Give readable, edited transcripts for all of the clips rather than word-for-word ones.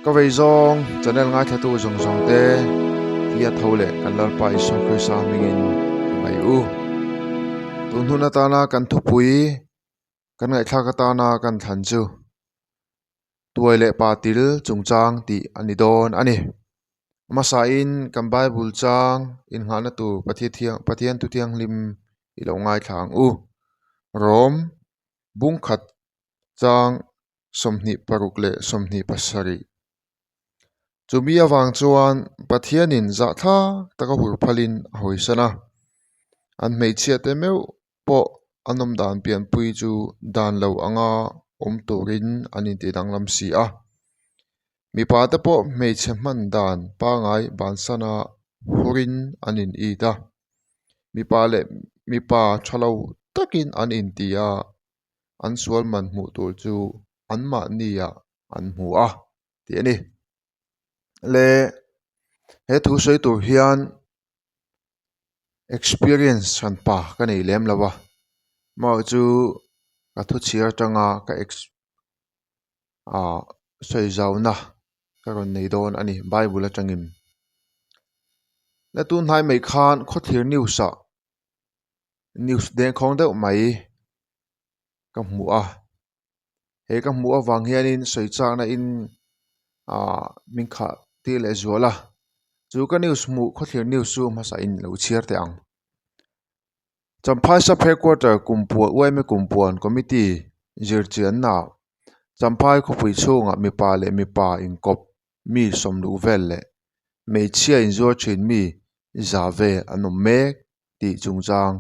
Ka vei zawng channel ngaithlatu zawng zawng te tia tho leh kan Lalpa Isua Krista hmingin ka ngaih u. Tun hun atana kan thupui kan ngaihthlak atana kan thlan chu tuai leh pa til chungchang tih a ni dawn a ni. Hmasain kan Bible chang innghahna tur Pathian thu thianghlim i lo ngaithla ang u. Rom bungkhat chang 26 leh 27. Chumi avang chuan Pathianin zahthlak taka hur phalin a hawisan a, an hmeichhiate meuh pawh an awm dan pianpui chu dan lo anga awm turin an inti danglam si a. Mipate pawh hmeichhe hman dan pangai bansana hurin an in it a, mipa leh mipa tha lo takin an inti a. an sual man hmuh tur chu anmahni ah an hmu a tih a ni. Le he thu sawi tur hian experience hran pa ka nei lem lo a amaherawhchu chu ka thu chhiar atanga ka ex ah sawi zauna ka rawn nei dawn a ni bible atangin. La tun hnai mai khan khawthlir news ah. News dengkhawng deuh mai ka hmu a he ka hmuh avang hianin sawi chakna in ahh min khah tir leh zual a chu ka news hmuh khawthlir news chu hmasa in lo chhiar teh ang Champhai sub headquarter kumpuan uaime kumpuan committee zirchianna ah Champhai khawpui chhungah mipa leh mipa inkawp mi sawmluh vel leh hmeichhia inzuar thin mi za vel an awm mek. tih chungchang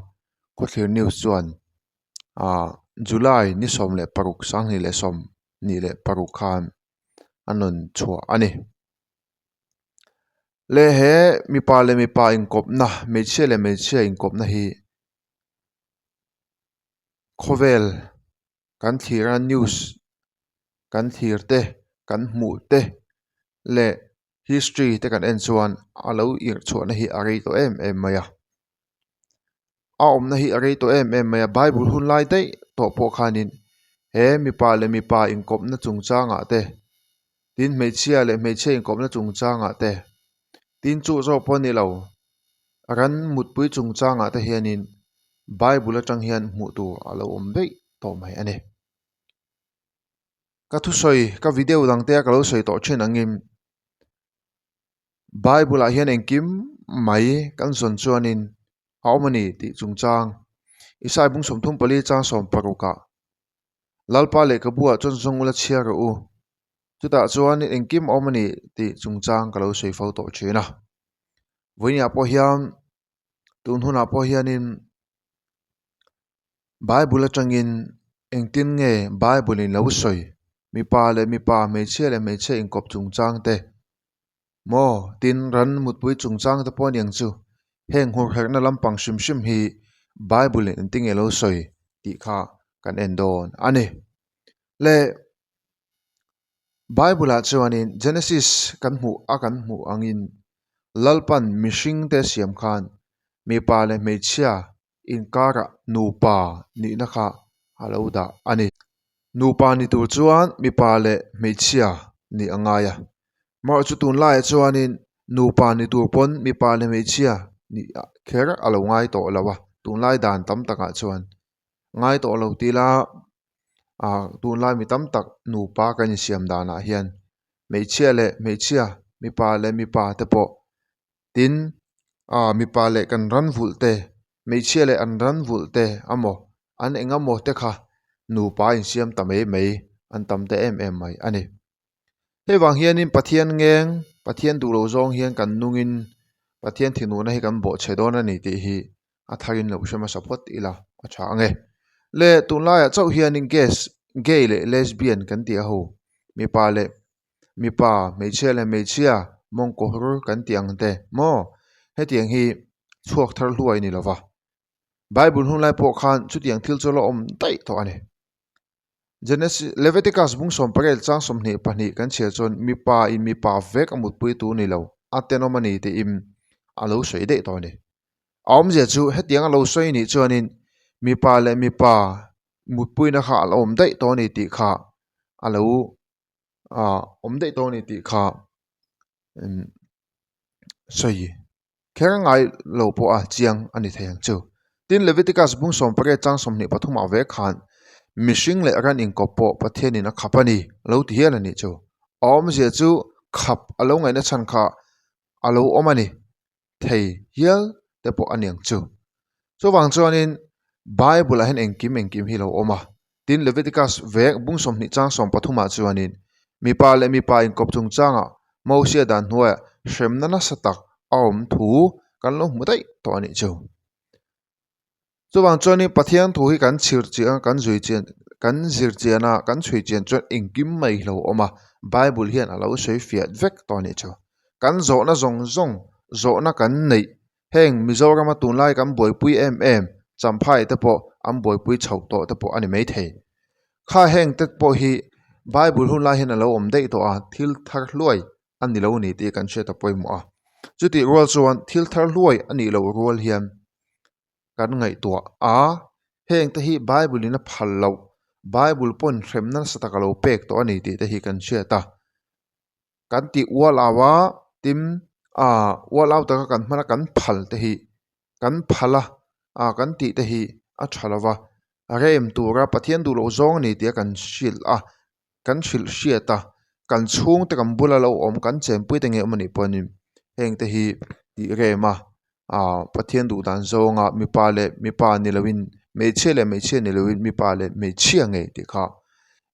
khawthlir news chuan ah July ni 16 2026 khan a rawn chhuah a ni. Leh he mipa leh mipa inkawpna hmeichhia leh hmeichhia inkawpna hi khawvel kan thlir a news kan thlir te kan hmuh te leh history te kan en chuan a lo irh chhuahna hi a rei tawh em em mai a a awmna hi a rei tawh em em mai a bible hun lai daih tawh pawh khanin he mipa leh mipa inkawpna chungchangah te tin hmeichhia leh hmeichhia inkawpna chungchangah te tin chu zawk pawh a ni lo ran mutpui chungchangah te hianin bible atang hian hmuh tur a lo awm daih tawh mai a ni. Ka thusawi ka video dang te a ka lo sawi tawh thin angin bible ah hian engkim mai kan zawn chuanin a awm a ni tih chungchang Isai bung 34 chang 16 ah Lalpa lehkhabu ah chuan zawng ula chhiar rawh u chutah chuan engkim a awm a ni tih chungchang ka lo sawi fo tawh thin a vawiinah pawh hian tun hunah pawh hianin. Bible atangin engtin nge Bible in lo sawi mipa leh mipa hmeichhia leh hmeichhia inkawp chungchang te maw tin ran mutpui chungchang te pawh a niang chu heng hurherhna lampang hrim hrim hi Bible in engtin nge lo sawi tih kha kan en dawn a ni le Bible ah chuanin Genesis kan hmuh a kan hmuh angin Lalpan mihring te siam khan mipa leh hmeichhia inkarah nupa nihna kha a lo dah a ni. Nupa ni tur chuan mipa leh hmeichhia nih a ngai a, amaherawhchu tunlaiah chuanin nupa ni tur pawn mipa leh hmeichhia nih kher a lo ngai tawh lo a, tunlai dan tam takah chuan ngai tawh lo ti ila ah tunlai mi tam tak nupa kan insiam danah hian hmeichhia leh hmeichhia mipa leh mipa te pawh Tin, ah mipa leh kan ran vulh te, hmeichhia leh an ran vulh te amaw, an eng amaw te kha nupa insiam ta mai mai an tam ta em em mai a ni. Hei vang hianin Pathian ngeng, Pathian duh lo zawng hian kan nungin Pathian thinurna hi kan bawhchhe dawn a ni tih hi a tharin lo hre hmasa phawt ila a tha ang e. Le tunlaiah chauh hianin gas, gay leh lesbian kan tih a ho, mipa leh Mipa, hmeichhia leh hmeichhia mawngkaw hur kan tih ang te maw? Hetiang hi chhuak thar hluai ni lova. Bible hun lai pawh khan chutiang thil chu a la awm daih tawh a ni. Genesis, Leviticus bung 18 chang 22 kan chhiar chuan mipa in mipa vek a mutpui tur ni lo, a tenawm a ni tiin a lo sawi daih tawh a ni. A awmzia chu hetiang a lo sawi nih chuanin mipa leh mipa mutpuina kha a la awm daih tawh a ni tih kha a lo. awm daih tawh a ni tih kha sawi kher ngai lo pawh a chiang a ni thei ang chu. Tin, Leviticus bung 18 chang 23 ah vek khan mihring leh ran inkawp pawh Pathianin a khap a ni a lo ti hial a nih chu. A awmzia chu khap a lo ngaihna chhan kha a lo awm a ni thei hial te pawh a ni ang chu. Chuvang chuanin Bible ah hian engkim engkim hi a lo awm a. Tin, Leviticus vek bung 20 chang 13 ah chuanin mipa leh mipa inkawp chungchangah Mosia dan hnuaiah hremna nasa tak a awm thu kan lo hmu daih tawh a nih chu. Chuvang chuanin Pathian thu hi kan chhir chiah a, kan zui chian, kan zir chian a, kan chhui chian chuan engkim mai hi lo awm a, Bible hian a lo sawi fiah vek tawh a nih chu. Kan zawhna zawng zawng, zawhna kan neih, heng Mizorama tunlai kan buaipui em em, Champhai te pawh an buaipui chhoh tawh te pawh a ni maithei. Kha heng te pawh hi Bible hun lai hian a lo awm daih tawh a, thil thar hluai a ni lo a ni tih kan hriat a pawimawh a. Chutih rual chuan thil thar hluai a nih loh rual hian kan ngaihtuah a, heng te hi Bible in a phal loh, Bible pawn hremna nasa tak a lo pek tawh a ni tih te hi kan hriat a. Kan tih ual au a, tin ah ual au taka kan hman a kan phal te hi kan phal a, ah kan tih te hi a tha lo va, rem tura Pathian duh loh zawng a ni tih a kan hrilh a, kan hrilh hriat a, kan chhungte kan bula lo awm kan chenpui te nge awm a nih pawhin heng te hi tih rem a ah Pathian duh dan zawnga mipa leh mipa ni loin hmeichhia leh hmeichhia ni loin mipa leh hmeichhia ngei tih kha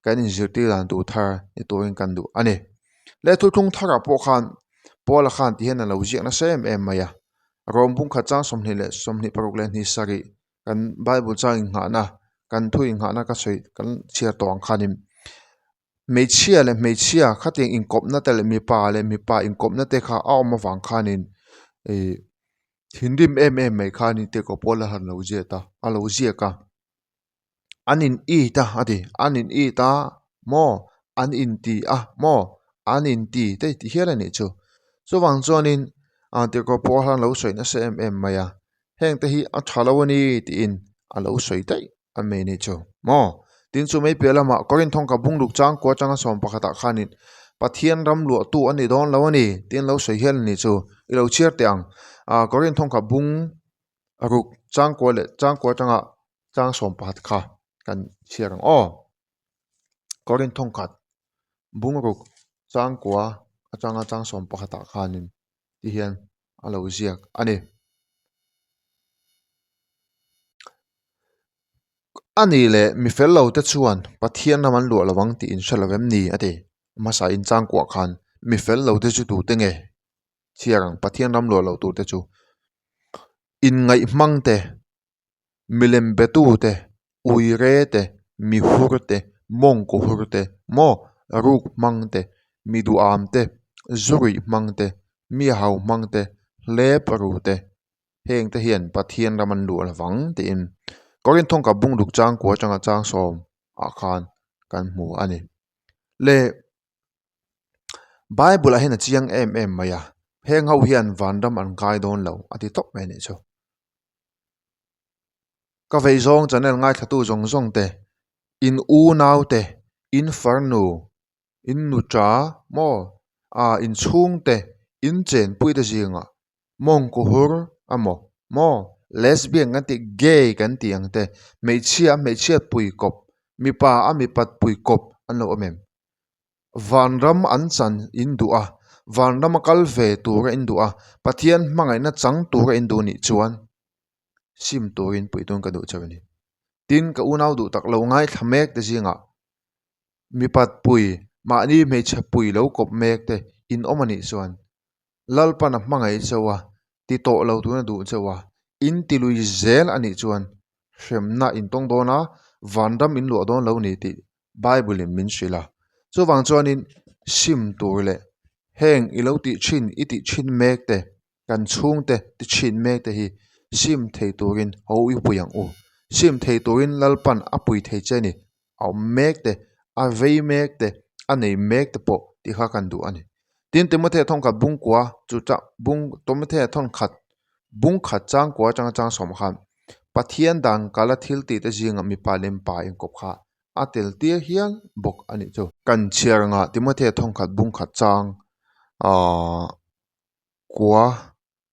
kan inzirtir dan tur thar ni turin kan duh a ni. Leh thuthlung tharah pawh khan Paula khan ti hian a lo ziak nasa em em mai a, Rom bung khat chang 20 leh 26 leh hnih sarih kan bible chang inghahna kan thu inghahna ka sawi kan chhiar tawh ang khanin hmeichhia leh hmeichhia khatiang inkawpna te leh mipa leh mipa inkawpna te kha a awm avang khanin ih thinrim em em mai khanin tirhkoh pawl a han lo ziat a a lo ziak a an in it a a ti an in it a maw an inti a maw an inti te ti hial a nih chu chuvang chuanin ah tirhkoh pawl khan a lo sawi nasa em em mai a. Heng te hi a tha lo a ni tiin a lo sawi daih a mai ni chu maw tin chu mai piah lamah Korinth thawngkha bungruk changkua atanga sawm pakhatah khanin Pathian ram luahtu a ni dawn lo a ni tiin lo sawi hial a ni chu i lo chhiar teh ang ah Korinth thawngkha bung ruk changkua leh changkua atanga chang sawm pakhat kha kan chhiar ang aw Korinth thawngkhat bungruk changkua atanga chang sawm pakhatah khanin ti hian a lo ziak a ni. A nih leh mi fel lo te chuan Pathian ram an luah lo ang tih in hre lo em ni a ti. Hmasa in chang kuah khan mi fel lo te chu tute nge chhiar ang Pathian ram luah lo tur te chu inngaih hmang te Milem betute, uire te, mihur te, mawngkaw hur te, maw ruk hmang te, mi duham te, zuruih hmang te, mi hau hmang te, hlep ru te, heng te hian Pathian ram an luah lovang tiin Korinth thawngkap bungruk changkua atanga chang sawm ah khan kan hmu a ni. Le Bible ah hian a chiang em em mai a, heng ho hian vanram an kai dawn lo a ti tawp mai a nih chu. Ka vei zawng channel ngaithlatu zawng zawng te, in unau te, in farnu, in nuṭa maw ah in chhung te, in chenpui te zingah mawngkaw hur emaw maw lesbian kan tih gay kan tih ang te hmeichhia a hmeichhia pui kawp mipa a mipat pui kawp an lo awm em? Vanram an chan in duh a, vanram a kal ve tur a in duh a, Pathian hmangaihna chang tur a in duh nih chuan sim turin puih dawn ka duh chauh a ni. Tin, ka unau duh tak lo ngaithla mek te zingah mipat pui, mahni hmeichhe pui lo kawp mek te in awm a nih chuan Lalpan a hmangaih chauh a, ti tawh lo tuna duh chauh a, in ti lui zel a nih chuan hremna in tawng dawn a, vanram in luah dawn lo ni tih Bible in min hrilh a. Chuvang chuanin sim tur leh heng i lo tih thin i tih thin mek te, kan chhungte ti thin mek te hi sim thei turin ho i pui ang u. Sim thei turin Lalpan a pui thei che a ni. A awm mek te, a vei mek te, a nei mek te pawh tih kha kan duh a ni. Tin, Timothea thawnkhat bungkua chu chah bung Timothea thawnkhat bungkhat changkua atanga chang sawm khan Pathian dan kala thil tih te zingah mipa leh mipa inkawp kha. a tel tir hial bawk a nih chu. Kan chhiar angah Timothea thawngkhat bungkhat chang aah kua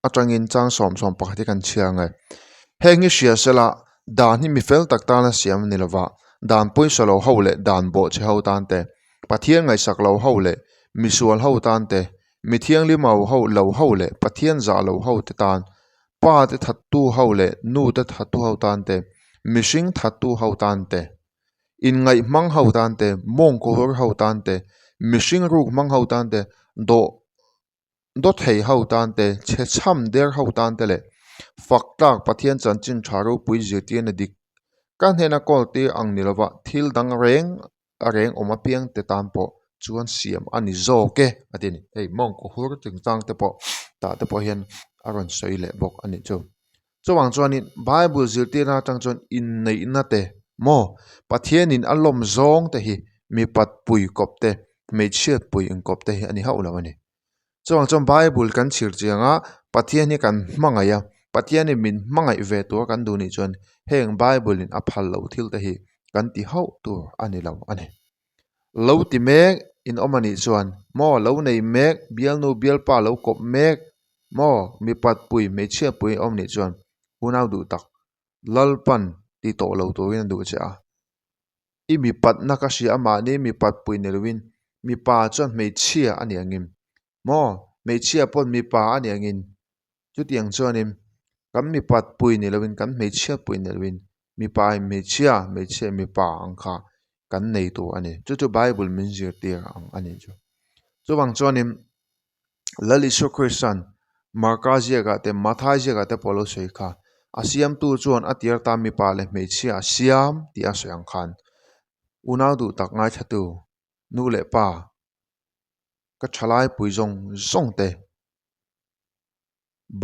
atangin chang 10 11 hi kan chhiar ang e. Heng hi hria sela dan hi mi fel tak tana siam a ni lova, dan pawisa lo ho leh dan bawhchhe ho tan te, Pathian ngaihsak lo ho leh misual ho tan te, mi thianghlim ho ho lo ho leh Pathian zah lo ho te tan, pa te thattu ho leh nu te thattu ho tan te, mihring thattu ho tan te, inngaih hmang ho tan te, mawngkawhur ho tan te, mihring ruk hmang ho tan te, dawh. Dawthei ho tan te, chhe chham der ho tan te leh fak tlak Pathian chanchin tha ropui zirtirna dik ka hnena kawl tir ang ni lova thil dang reng a reng awm apiang te tan pawh chuan siam a ni zawk e a ti a ni. Hei mawngkaw hur chungchang te pawh tah te pawh hian a rawn sawi leh bawk a nih chu. Chuvang chuanin Bible zirtirna atang chuan inneihna te maw Pathianin a lawm zawng te hi mipat pui kawp te hmeichhiat pui inkawp te hi a ni hauh lo a ni. Chuvang chuan Bible kan chhir chiang a, Pathian hi kan hmangaih a, Pathianin min hmangaih ve tura kan duh nih chuan heng Bible in a phal loh thil te hi kan ti hauh tur a ni lo a ni. Lo ti mek in awm a nih chuan maw lo nei mek bialnu bialpa lo kawp mek maw mipat pui hmeichhia pui awm nih chuan unau duh tak Lalpan ti tawh lo turin a duh che a. I mipatna ka hria a mahni mipat pui ni loin mipa chuan hmeichhia a ni angin maw hmeichhia pawh mipa a ni angin chutiang chuanin kan mipat pui ni loin kan hmeichhia pui ni loin mipa in hmeichhia hmeichhia in mipa ang kha kan nei tur a ni chu chu bible min zirtir ang a nih chu chuvang chuanin Lal Isua Krista'n Marka ziakah te Mathai ziakah te pawh a lo sawi kha a siamtu chuan a tir atan mipa leh hmeichhia a siam tih a sawi ang khan unau duh tak ngaithlatu nu leh pa ka thalai pui zawng zawng te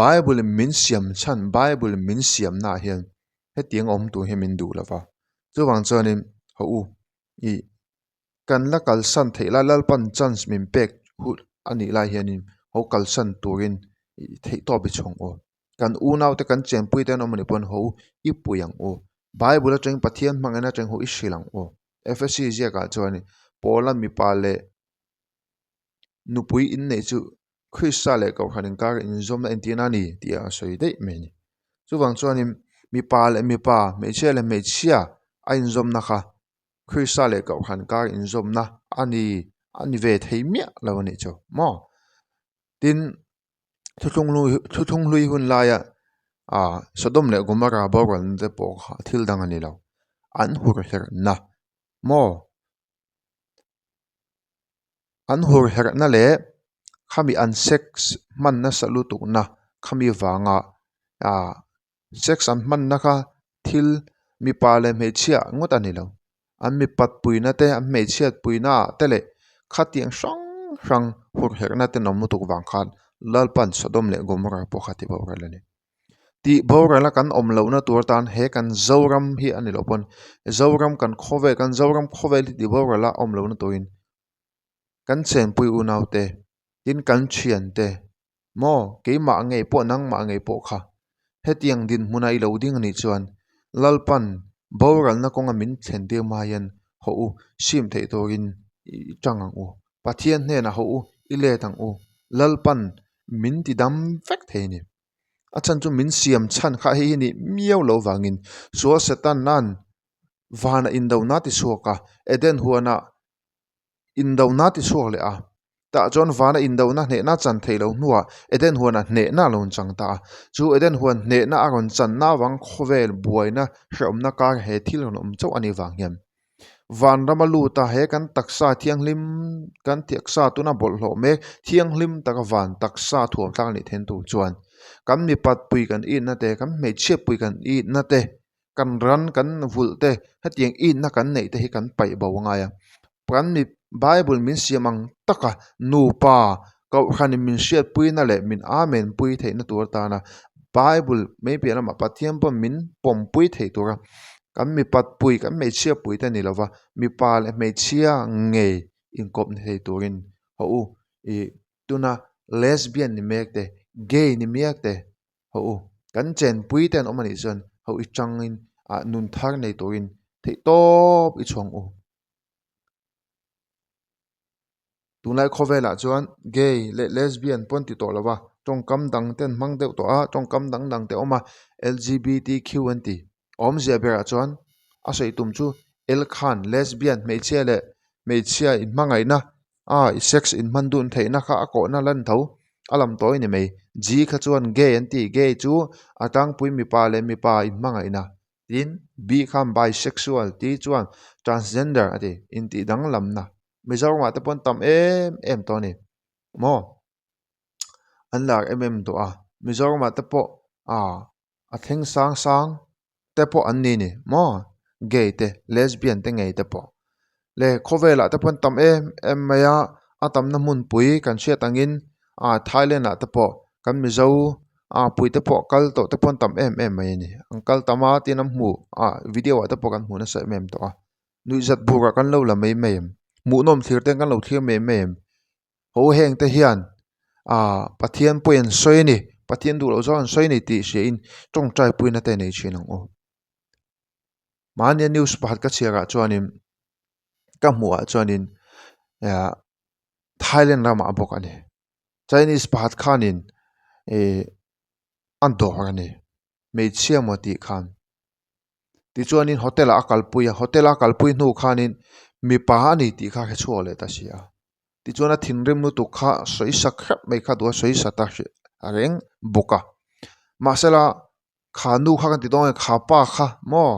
Bible in min siam chhan Bible in min siam naah hian hetiang awm tur hi min duh lo va chuvang chuanin haw u ih kan la kalsan theih lai Lalpan chance min pek hun a nih lai hianin haw kalsan turin ih theih tawp i chhawng aw kan unau te kan chenpui te an awm anih pawn haw i pui ang u Bible atangin Pathian hmangin atang haw i hrilh ang u Efesi ziakah chuan Paula mipa leh nupui inneih chu Krista leh Kohhran inkar inzawmna entirna a ni tih a sawi daih mai a ni. Chuvang chuanin mipa leh mipa, hmeichhia leh hmeichhia a inzawmna kha Krista leh Kohhran kar inzawmna a ni a ni ve thei miah lo a nih chu maw. Tin, thuthlung hlui thuthlung hlui hun laia ah Sodom leh Gomorrah boralna te pawh kha thil dang a ni lo. An hur herhna maw. An hur herhna leh khami an sex hman nasa lutukna khami vanga ah sex an hmanna kha thil mipa leh hmeichhia ngawt a ni lo an mipat puina te an hmeichhiat puina ah te leh khatiang hrang hrang hur herhna tenawm lutuk vang khan Lalpan Sodom leh Gomorrah pawh kha ti boral a ni. Tih borala kan awm lohna tur atan he kan Zoram hi a ni loh pawn Zoram kan khawvel kan Zoram khawvel hi tih borala awm lohna turin kan chenpui unau te tin kan thian te maw keimah ngei pawh nangmah ngei pawh kha hetiang dinhmuna i lo ding anih chuan Lalpan boralna kawnga min thlen tir hma hian hawh u sim theih turin i tang ang u Pathian hnenah hawh u i let ang u Lalpan min ti dam vek thei a ni. A chhan chu min siam chhan kha hei hi nih miau lo vangin sual Satan nan vana indona ti chhuak a, Eden huana indona ti chhuak leh a, tah chuan vana indona hnehna chan theih loh hnuah Eden huana hnehna a lo chang ta a, chu Eden huan hnehna a rawn channa avang khawvel buaina hrehawmna kar he thil rawn awm chauh a nih vang hian. Vanrama lut a he kan taksa thianghlim kan taksa tuna bawlhhlawh mek thianghlim taka van taksa thuam tlak a nih then tur chuan kan mipat pui kan itna te kan hmeichhia pui kan itna te kan ran kan vulh te hetiang itna kan neih te hi kan paih bo a ngai a kan mi bible min siam ang taka nupa kohhran in min hriatpuina leh min amen pui theihna tur atana bible mai piah lamah Pathian pawh min pawmpui theih tura kan mipat pui kan hmeichhia pui te a ni lova mipa leh hmeichhia ngei inkawp ni thei turin haw u ih tuna lesbian ni mek te gay ni mek te haw u kan chenpui te an awm anih chuan ho i tangin ah nun thar nei turin. Theih tawp i chhuang u. Tunlai khawvelah chuan gay leh lesbian pawn ti tawh lo va, tawngkam dang te an hmang deuh tawh a, tawngkam dang dang te a awm a, LGBTQ an ti. Awmzia berah chuan a sawi tum chu L khan lesbian hmeichhia leh hmeichhia inhmangaihna a sex inhman dun theihna kha a kawhna lan tho a lam tawi ni mai. G kha chuan gay an ti, gay chu a tlangpui mipa leh mipa inhmangaihna. Tin, B khan bisexual tih chuan transgender a ti, intih danglamna. Mizoramah te pawn tam em em tawh a ni maw? An lar em em tawh a, Mizoramah te pawh ah a thleng sang sang te pawh an ni a ni maw? Gay te lesbian te ngei te pawh. Le khawvelah te pawn tam em em mai a, a tamna hmunpui kan hriat angin ah Thailand ah te pawh kan Mizo ah pui te pawh kal tawh te pawn tam em em mai a ni. An kal tam a tin an hmuh ah video ah te pawh kan hmuh nasa em em tawh a. Nuihzat burah kan lo la mai mai em? Hmuhnawm thlir te kan lo thlir mai mai em? Ho heng te hian ah Pathian pawhin an sawi a ni, Pathian duh loh zawng an sawi a ni tih hria in tawngtai puina te nei thin ang u. Mahnia news pakhat ka chhiar ah chuanin ka hmuh ah chuanin ah Thailand ramah bawk a ni. Chinese pakhat khanin ih a dawr a ni. Hmeichhia maw tih khan tichuanin hotel ah a kalpui a hotel a kalpui hnu khanin mipa a ni tih kha a hre chhuak leh ta si a tichuan a thinrim lutuk kha sawi sak hrep mai kha duh a sawi sa ta hrih a reng bawk a mahsela kha nu kha kan ti dawn nge kha pa kha maw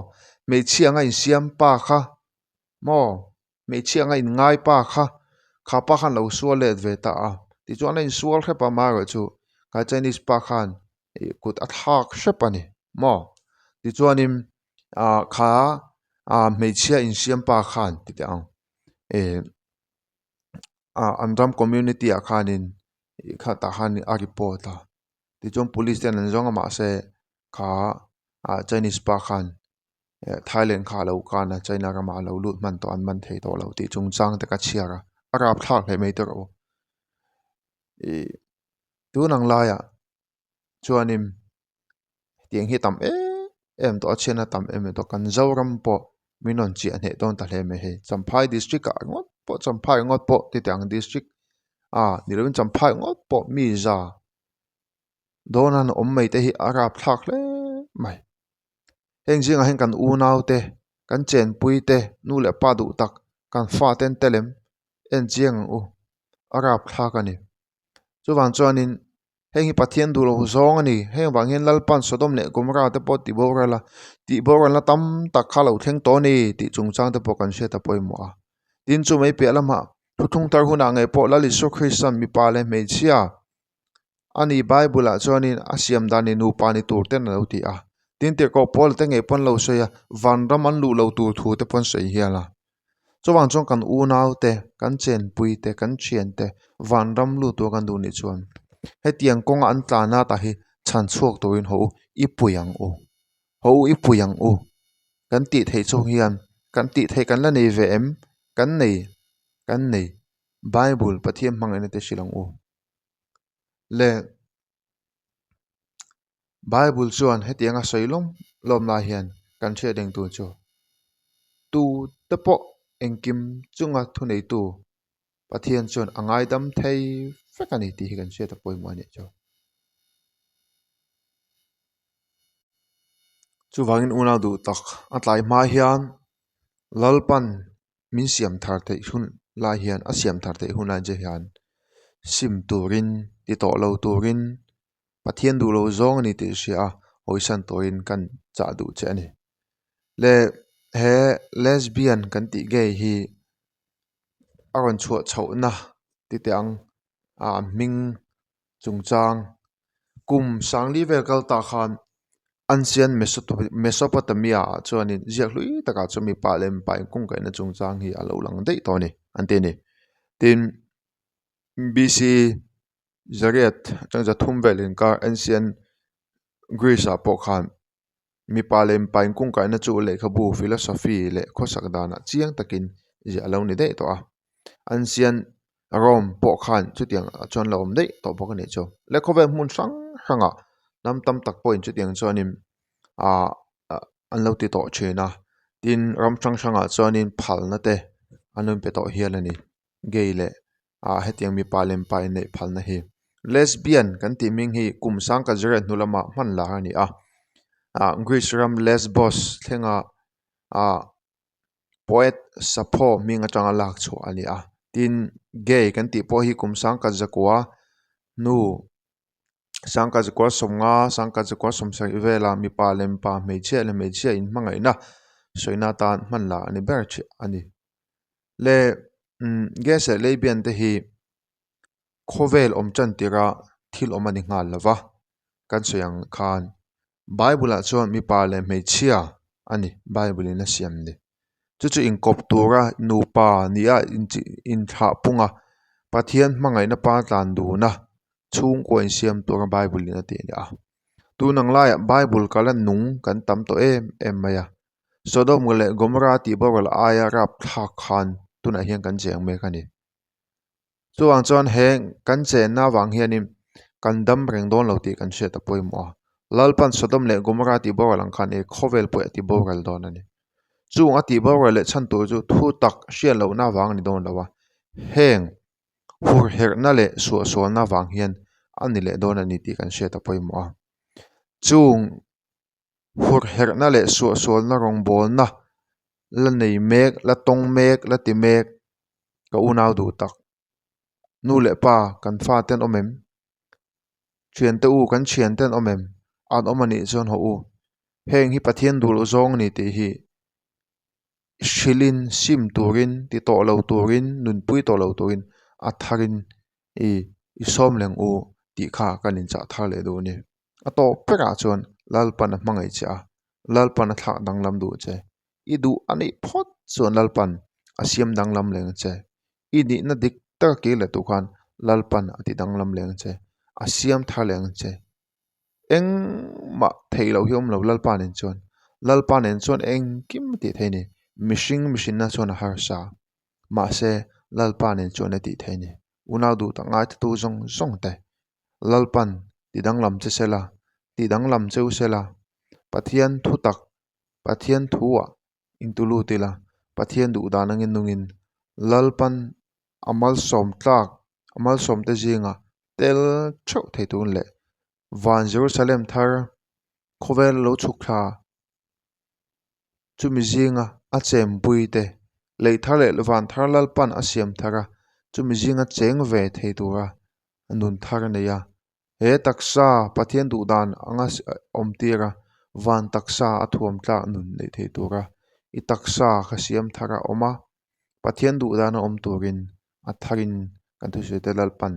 hmeichhia anga insiam pa kha maw. Hmeichhia anga inngai pa kha kha pa khan lo sual let ve ta a tichuan a insual hrep a amaherawhchu kha Chinese pa khan ih kut a thlak hrep a ni maw tichuanin ah kha ah hmeichhia insiam pa khan ti teh ang ih ah an ram community ah khanin ih kha tah khan a report a tichuan police ten an zawng a mahse kha ah Chinese pa khan. Thailand kha a lo kan a China ramah a lo lut hman tawh an man thei tawh lo tih chungchang te ka chhiar a a rapthlak hle mai tawh rawh u ih tun ang laiah chuanin hetiang hi a tam em em tawh a chhiatna tam em em tawh kan Zoram pawh min rawn chiah hneh dawn ta hle mai hei Champhai district ah ngawt pawh Champhai ngawt pawh titi ang district ah ni lovin Champhai ngawt pawh mi za dawn an awm mai te hi a rapthlak hle mai. Heng zingah hian kan unau te, kan chenpui te, nu leh pa duh tak, kan fa ten tel em en chiang ang u, a rapthlak a ni. Chuvang chuanin heng hi Pathian duh lo zawng a ni. Heng vang hian Lalpa'n Sodom leh Gomorrah te pawh tih boral a, tih boralna tam tak kha lo thleng tawh a ni tih chungchang te pawh kan hriat a pawimawh a. Tin, chu mai piah lamah thuthlung tar hunah ngei pawh Lal Isua Krista'n mipa leh hmeichhia, A ni Bible ah chuanin a siam dan ni nupa ni tur ten a lo ti a, tin tirhkoh pawl te ngei pawn lo sawi a, vanram an luh lo tur thu te pawn sawi hial a. Chuvang chuan kan unau te, kan chenpui te, kan thian te vanram lut tur kan duh nih chuan hetiang kawnga an tlan a tah hi chhan chhuak turin haw u i pui ang u, haw u i pui ang u kan tih theih chhung hian kan tih theih kan la nei ve em? Kan nei, kan nei Bible Pathian hmangaihna te hrilh ang u. Le Bible chuan hetianga sawi lawm lawm lai hian kan hriat reng tur chu tu te pawh engkim chunga thuneitu Pathian chuan a ngaidam thei vek a ni tih hi kan hriat a pawimawh a nih chu. Chuvangin unau duh tak a tlai hma hian Lalpan min siam thar theih hun lai hian a siam thar theih hun lai che hian sim turin ti tawh lo turin Pathian duh lo zawng a ni tih hria a hawisan turin kan chah duh che a ni. Le he lesbian kan tih gay hi a rawn chhuah chhohna ti teh ang a hming chungchang kum sangli vel kal tah khan Ancient Mesopotamia ah chuanin ziak hlui takah chuan mipa leh mipa inkungkaihna chungchang hi a lo lang daih tawh a ni an ti a ni. Tin, BC zariat atang zathum vel inkar Ancient Greece ah pawh khan mipa leh mipa inkungkaihna chu lehkhabu philosophy leh khawsak danah chiang takin ziah a lo ni daih tawh a. Ancient Rome pawh khan chutiang ah chuan la awm daih tawh bawk a nih chu. Le khawvel hmun hrang hrangah hnam tam tak pawhin chutiang chuanin ahh an lo ti tawh thin a. Tin, ram hrang hrangah chuanin phalna te an rawn pe tawh hial a ni. Gay leh ah hetiang mipa leh mipa inneih phalna hi. Lesbian kan tih hming hi kum sangkhat zariat hnu lamah hman lar a ni a. Ah Greece ram Lesbos thlenga ah poet Sappho hming atanga lak chhuah a ni a. Tin, gay kan tih pawh hi kum sangkhat zakua hnu sangkhat zakua sawmnga sangkhat zakua sawmsarih vela mipa leh mipa hmeichhia leh hmeichhia inhmangaihna sawina atan hman lah a ni ber thin a ni. Le umm gas leh leibian te hi khawvel awm tan tirha thil awm a ni nghal lo va kan sawi ang khan bible ah chuan mipa leh hmeichhia a ni bible in a siam ni chu chu inkawp tura nupa nia inthlah pung a Pathian hmangaihna pa tlan dun a chhungkua insiam tura bible in a tih a ni a tun ang laiah bible kala nung kan tam tawh em em mai a. Sodom leh Gomorrah tih boral aia rapthlak khan tunah hian kan cheng mek a ni. Chuvang chuan he kan chenna avang hianin kan dam reng dawn lo tih kan hriat a pawimawh a. Lalpan Sodom leh Gomorrah tih boral ang khan he khawvel pawh hi a ti boral dawn a ni. Chung a tih boral leh chhan tur chu thu tak hriat lohna avang a ni dawn lo a. Heng hurherhna leh suahsualna avang hian a ni leh dawn a ni tih kan hriat a pawimawh a. Chung Hurherhna leh suahsualna rawngbawlna la nei mek, la tawng mek, la ti mek ka unau duh tak. Nu leh pa kan fa te an awm em? Thiante u kan thiante an awm em? An awm a nih chuan haw u. Heng hi Pathian duh loh zawng a ni tih hi hrilhin sim turin ti tawh lo turin nunpui tawh lo turin a tharin i i sawm leng u tih kha kan inchah thar leh duh a ni. A tawp berah chuan Lalpan a hmangaih che a, Lalpan a thlak danglam duh che. I duh a nih phawt chuan Lalpan a siam danglam leng che. I nihna dik taka kir leh tur khan Lalpan a ti danglam leng che, a siam thar leng che. Engmah theih loh hi a awm lo Lalpa nen chuan. Lalpa nen chuan engkim a tih theih a ni. Mihring mihrinna chuan a harsa. Mahse Lalpa nen chuan a tih theih a ni. Unau duh tak ngaithatu zawng zawng te. Lalpan ti danglam che sela, ti danglam cheu sela, Pathian thu tak, Pathian thuah intu lut ila, Pathian duh dan angin nungin Lalpan a malsawm tlak, a malsawm te zinga tel theuh thei tun leh van Jerusalem thar khawvel lo chhuk thla chumi zinga a chempui te lei thar leh van thar Lalpan a siam thar a, chumi zinga cheng ve thei tura nun thar a nei a, he taksa Pathian duh dan anga awm tir a, van taksa a thuam tlak nun neih theih tura i taksa kha siam thar a awm a, Pathian duh dan a awm turin a tharin kan thusawi te Lalpan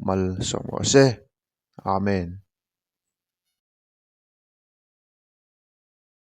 mal sawm rawh se. Amen.